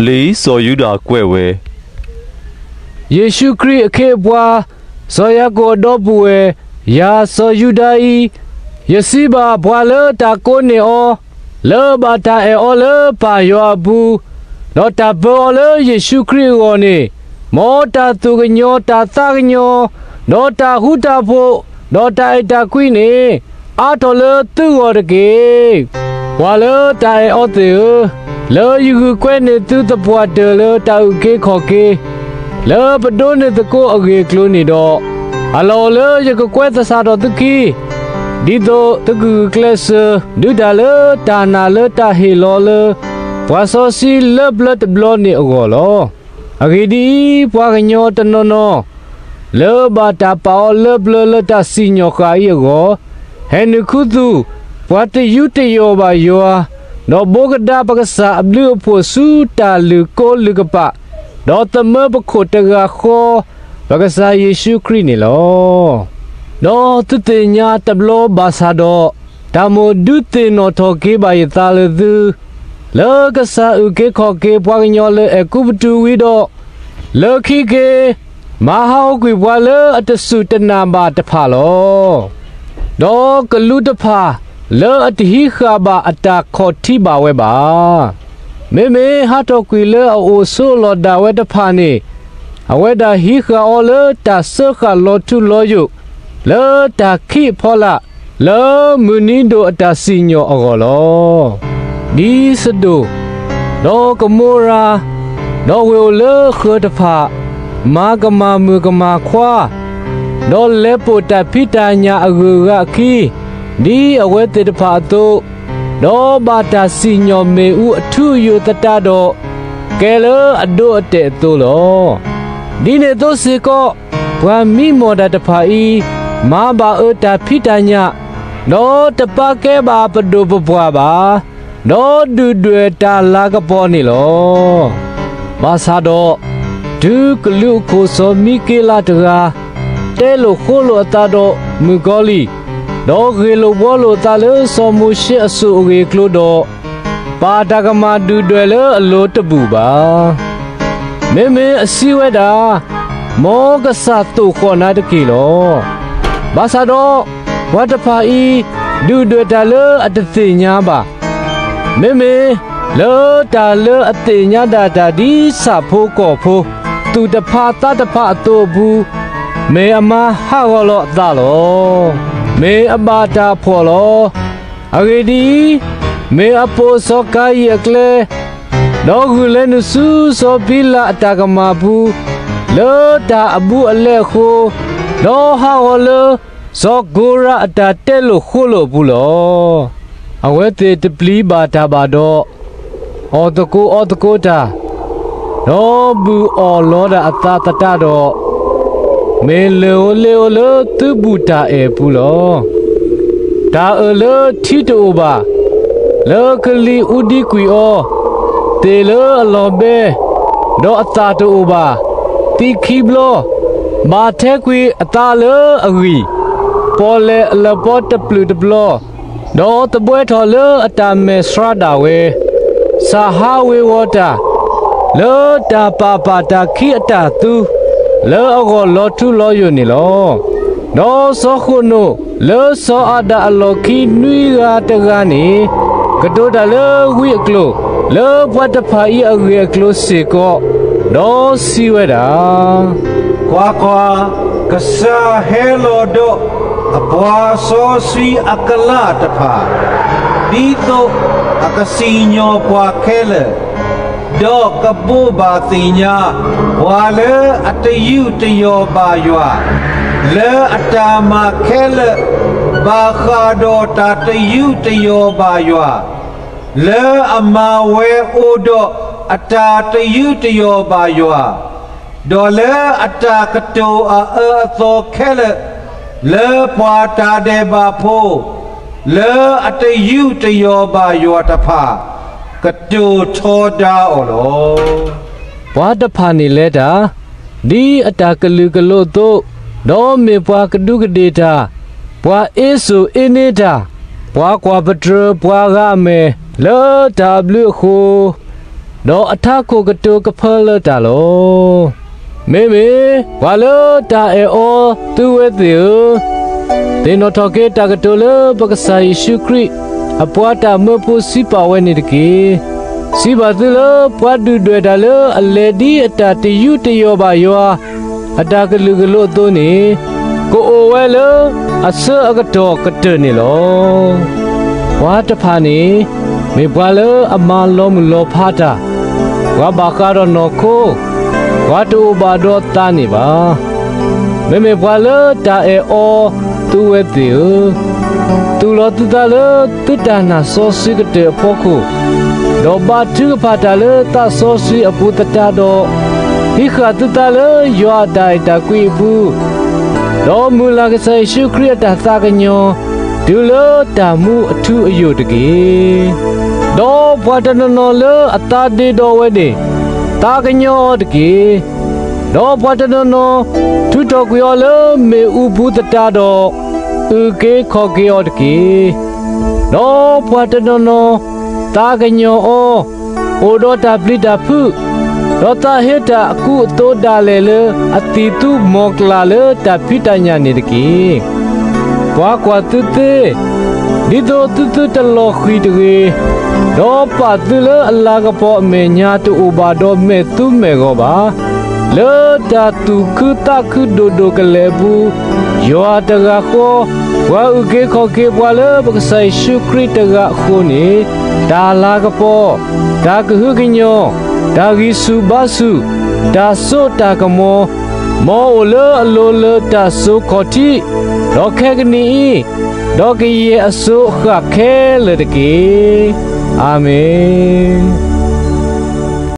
လံာ်စီၤယူဒၤကွဲးဝဲ, ယ့ၣ်ၡူးခရံာ်အခ့အပှၤ, စီၤယၤကိာ်အဒီပုၢ်ဝဲၢ်, ယၤစီၤယူဒၤအံၤ, ယစံးဘၣ်ပှၤလၢတၢ်ကိးန့ၢ်အီၤ, လၢဘၣ်တၢ်အဲၣ်အီၤလၢပၢ်ယွၤအပူၤ, ဒီးတၢ်ပၢအီၤလၢယ့ၣ်ၡူးခရံာ်အဂီၢ်န့ၣ်, မ်တၢ်သူၣ်ကညီၤ တၢ်သးကညီၤ, ဒီးတၢ်ဃူတၢ်ဖိး, ဒီးတၢ်အဲၣ်တၢ်ကွံန့ၣ်, အါထီၣ်လၢသုဂီၢ်တက့ၢ်. ပှၤလၢတၢ်အဲၣ်အီၤသ့ၣ်ဧၢ, လၢယဂုာ်ကွဲးန့ၢ်သုသပှၢ်တၢၢ်လၢတၢ်အုၣ်က့ၤခီၣ်က့ၤ, လၢပဒိးန့ၢ်သကိးအဂ့ၢ်အကျိၤန့ၣ်ဒီး, အလီၢ်အိၣ်လၢယကကွဲးသဆၣ်ထီၣ်သုခံ, ဒ်သိးသုကဂုာ်ကျဲးစၢး ဒုးတၢ်လၢတၢ်နာ်လၢတၢ်ဟ့ၣ်လီၤလၢ ပှၤစီဆှံလၢပျၢၤတဘျီန့ၣ်အဂီၢ်လီၤ. အဂ့ၢ်ဒ်အံၤ, ပှၤကညီတနီၤနီၤ လၢဘၣ်တၢ်ပာ်အီၤလၢပျၢၤလၢတၢ်စံၣ်ညီၣ်ဃာ်အံၤအဂီၢ်, ဟဲနုာ်ခူသူၣ်, ပှၤတယူးတယီၣ်ဘၣ်ယွၤ, ဒီးဘိကဒါပကစၢ်အဘျုးအဖှိၣ်ဆူတၢ်လုၢ်ကိလုၢ်ကပာ်, ဒီးသမၢပခိၣ်တဂၤဃီ, ပကစၢ်ယ့ၣ်ၡူးခရံာ်န့ၣ်လီၤ. ဒီးသုသ့ၣ်ညါတဘျီဘၣ်ဆၣ်ဒီး, တၢ်မိၣ်ဒုးသ့ၣ်နီၣ်ထီၣ်က့ၤဘၣ်ယသးလၢသု, လၢကစၢ်အုၣ်က့ၤခီၣ်က့ၤပှၤကညီလၢအဲၤကူပတူးဝံၤဒီး, လၢခံက့ၤ, မၤဟးဂီၤကွံာ်ပှၤလၢအတစူၢ်တနာ်ဘၣ်တဖၣ်လီၤ. ဒီးကလူးတဖၣ်လၢအတဟံးဃာ်ဘၣ်အတၢ်ခီၣ်ထံးဘၣ်ဝဲဘၣ်. မ့မ့ၢ်ဟးထီၣ်ကွံာ်လၢအအိၣ်ဆိးလီၤဒၣ်ဝဲတဖၣ်န့ၣ်, အဝဲဒၣ်ဟံးဃာ်အီၤလၢတၢ်စၢဃာ်လီၤထူလီၤယိာ်, လၢတၢ်ခံးအဖီလာ်, လၢမုၢ်နံၤဒိၣ်အတၢ်စံၣ်ညီၣ်အဂီၢ်လီၤ. ဒ်စဒိၣ်, ဒီးကမိရၤ, ဒီးဝ့ၢ်အိၣ်လၢဃၢၤတဖၣ်, မၤကမၣ်မုၣ်ကမၣ်ခွါ, ဒီးလဲၤပိာ်တၢ်ဖံးတၢ်ညၣ်အဂုၤအဂၤအခံ, ဒ်အဝဲသ့ၣ်တဖၣ်အသိး, ဒီးဘၣ်တၢ်စံၣ်ညီၣ်မ့ၣ်အူအထူအယိာ်သတးဒီး, ကဲလၢအဒိအတဲာ်အသိးလီၤ. ဒ်န့ၣ်အသိးစ့ၢ်ကီး, ပှၤမံမီၢ်တၢ်တဖၣ်အံၤ, မၤဘၣ်အၢတၢ်ဖံးတၢ်ညၣ်, ဒီးတပာ်ကဲဘၣ်ပဒိၣ်ပပှၢ်ဘၣ်, ဒီးဒုၣ်ဒွဲၣ်တၢ်လၤကပီၤန့ၣ်လီၤ. ဘၣ်ဆၣ်ဒီး, တုၤကလူးအခိၣ်စီၤမံက့လးတဂၤ, တဲလိာ်ဃိလိာ်အသးဒီးမုၣ်ကီၤလံၢ်, ဒီးဂ့ၢ်လိာ်ဘှီလိာ်အသးလၢစီၤမိၤၡ့အစိၤအဂ့ၢ်အကျိၤဒီး, ပာ်တၢ်ကမၣ်ဒုၣ်ဒွဲၣ်လၢအလိၤတဘူၣ်ဘၣ်. မ့မ့ၢ်အစံးဝဲဒၣ်, မ်ကစၢ်သိၣ်ဃီၣ်နၤတက့ၢ်လီၤ. ဘၣ်ဆၣ်ဒီး, ပှၤတဖၣ်အံၤ, ဒုၣ်ဒွဲၣ်တၢ်လၢအတသ့ၣ်ညါဘၣ်. မ့မ့ၢ်လၢတၢ်လၢအသ့ၣ်ညါဒၣ်တၢ်ဒ်ဆၣ်ဖိကီၢ်ဖိ, သူၣ်တဖးသးတဖးအသိးအပူၤ, မ့ၢ်အမါဟးဂီၤလီၤအသးလီၤ. မ့ၢ်အဘၣ်တၢ်ဖှီၣ်လီၤ. အဂ့ၢ်ဒ်အံၤ, မ့ၢ်အပိာ်စီၤကၤယံၣ်အကျဲ, ဒီးဂုာ်လဲၤနုာ်ဆူစီၤဘံလးအတၢ်ကမၣ်ပူၤ, လၢတၢ်အဘူးအလဲအဃိ, ဒီးဟးဂီၤလၢစီၤကိၤရးအတၢ်တဲလိာ်ဃိလိာ်အပူၤလီၤ. အဝဲသ့ၣ်တပျံၤဘၣ်တၢ်ဘၣ်ဒီး, အီၣ်သကိးအီသကိးတၢ်, ဒီးဘုၣ်အီၣ်လီၤဒၣ်အသးသတးဒီး, မ့ၢ်လၢၢ်ဧိၤလ့ၤဧိၤလၢသုးဘူးတၢ်အဲၣ်အပူၤလီၤ. တၢ်အၢၣ်လၢထံတအိၣ်ဘၣ်, လၢကလံၤအူဒံကွံာ်အီၤ, သ့ၣ်လၢအလီၤဘဲ, ဒီးအသၣ်တအိၣ်ဘၣ်, သံခံဘျီ, ဘၣ်ထဲကွံာ်အသးလၢအဂံၢ်, ပီၣ်လဲၣ်အလပီတပျုာ်တပျီၤ, ဒီးသဘှဲထီၣ်လၢအတၢ်မဲာ်ဆှးဒၣ်ဝဲ, စၢ်ဟးဝ့ၤဝီၤတၢ်, လၢတၢ်ပာ်ပာ်တၢ်ခံးအတၢ်သူ, လၢအဂီၢ်လီၤထူလီၤယိာ်န့ၣ်လီၤ. ဒီးစီၤဃိၣ်နိၣ်လၢစီၤအၤဒၣ်အလီၢ်ခံနွံဂၤတဂၤန့ၣ်, ကတိၤတၢ်လၢဝံအကျိာ်, လၢပှၤတဖၣ်အံၤအဂ့ၢ်အကျိၤစ့ၢ်ကီး, ဒီးစံးဝဲဒၣ်, ကွၢ်ကွၢ်, ကစၢ်ဟဲလီၤဒီးအပှၤစီဆှံအကလးတဖၣ်, ဒ်သိးအကစံၣ်ညီၣ်ပှၤခဲလၢာ်, ဒီးကဘိးဘၣ်သ့ၣ်ညါ, ပှၤလၢအတယူးတယီၣ်ဘၣ်ယွၤ, လၢအတၢ်မၤခဲလၢာ်, ဘၣ်ဃးဒီးတၢ်တယူးတယီၣ်ဘၣ်ယွၤ, လၢအမၤဝဲအိၣ်ဒီးအတၢ်တယူးတယီၣ်ဘၣ်ယွၤ, ဒီးလၢအတၢ်ကတိၤအအၢအသီခဲလၢာ်, လၢပှၤတၢ်ဒဲးဘးဖိ, လၢအတယူးတယီၣ်ဘၣ်ယွၤတဖၣ်, ကတိၤထီဒါအီၤလီၤ. ပှၤတဖၣ်န့ၣ်လဲၤတၢ်, ဒ်အတၢ်ကလုာ်ကလိအသိး, ဒီးမ့ၢ်ပှၤကဒူးကဒ့ၣ်တၢ်, ပှၤအ့စိာ်အ့န့တၢ်, ပှၤကွၢ်ပတြၢၤပှၤဂၤအမဲာ်လၢတၢ်အဘျုးအဃိ, ဒီးအထးခိၣ်ကတိၤကဖၢလၢတၢ်လီၤ. မ့မ့ၢ်ပှၤလၢတၢ်အဲၣ်အီၤသုဝဲသ့ၣ်ဧၢ, သ့ၣ်နီၣ်ထီၣ်က့ၤတၢ်ကတိၤလၢပကစၢ်ယ့ၣ်ၡူးခရံာ် အပှၤတၢ်မၢဖိစံးပာ်ဝဲန့ၣ်တက့ၢ်. စံးဘၣ်သုလၢပှၤဒုၣ်ဒွဲၣ်တၢ်လၢအလဲၤဒ်အတၢ်တယူးတယီၣ်ဘၣ်ယွၤ အတၢ်ကလုာ်ကလိအသိးန့ၣ်, ကအိၣ်ဝဲလၢအဆၢအကတီၢ်ကတၢၢ်န့ၣ်လီၤ. ပှၤတဖၣ်န့ၣ် မ့ၢ်ပှၤလၢအမၤလီၤမုၢ်လီၤဖးတၢ်, ပှၤဘၣ်ဃးဒီးနီၢ်ခိ, ပှၤတအိၣ်ဘၣ်ဒီးသးန့ၣ်ဘၣ်. မ့မ့ၢ်ပှၤလၢတၢ်အဲၣ်အီၤသုဝဲသ့ၣ်ဧၢ, သူၣ်လီၤသုသးလၢသုတၢ်နာ်စီဆှံကတၢၢ်အဖီခိၣ်, ဒီးဘါထုကဖၣ်တၢ်လၢသးစီဆှံအပူၤသတးဒီး, ဟံးဃာ်သုသးလၢယွၤအတၢ်အဲၣ်တၢ်ကွံအပူၤ, ဒီးမုၢ်လၢ်ကစၢ်ယ့ၣ်ၡူးခရံာ်အတၢ်သးကညီၤ တုၤလၢတၢ်မူအထူအယိာ်တက့ၢ်. ဒီးပှၤတနီၤနီၤလၢအသးဒ့ဒီဝဲန့ၣ်, သးကညီၤအီၤတက့ၢ်. ဒီးပှၤတနီၤနီၤ ထုးထီၣ်ကွံာ်အီၤလၢမ့ၣ်အူပူၤသတးဒီး, အုၣ်က့ၤခီၣ်က့ၤအီၤတက့ၢ်. ဒီးပှၤတနီၤနီၤ သးကညီၤအီၤ, အိၣ်ဒီးတၢ်ပျံၤတၢ်ဖုး, ဒီးသးဟ့တၢ်အကူအသိးဒၣ်လဲာ်လၢအသံၣ်သူမီၤကျၢ်လၢတၢ်ဖံးတၢ်ညၣ်န့ၣ်တက့ၢ်. ပှၤကွၢ်သုသ့, ဒ်သိးသုသုတလီၤဃံၤတဂ့ၤ, ဒီးပာ်သုလၢအလၤကပီၤအမဲာ်ညါတအိၣ်ဘၣ်ဒီးမဲာ်သူမဲာ်ဂီၤဘၣ်. လၢတၢ်သူၣ်ခုသးခုဒိၣ်ဒိၣ်ကလဲာ်အပူၤ, ယွၤတဂၤဃီ, ပှၤအုၣ်က့ၤခီၣ်က့ၤပှၤလၢပကစၢ်ယ့ၣ်ၡူးခရံာ်တဂၤအဃိန့ၣ်, တၢ်လၤကပီၤ, တၢ်ကဟုကညီၢ်, တၢ်ဂံၢ်ဆူၣ်ဘါဆူၣ်, တၢ်စိတၢ်ကမီၤ, မ်အအိၣ်လၢအလိၤလၢတၢ်စိခီၣ်ထံး, ဒီးခဲကနံၣ်အံၤ, ဒီးကယဲၢ်အစိၤအဃၣ်ခဲလၢာ်တက့ၢ်. အၤမ့ၣ်.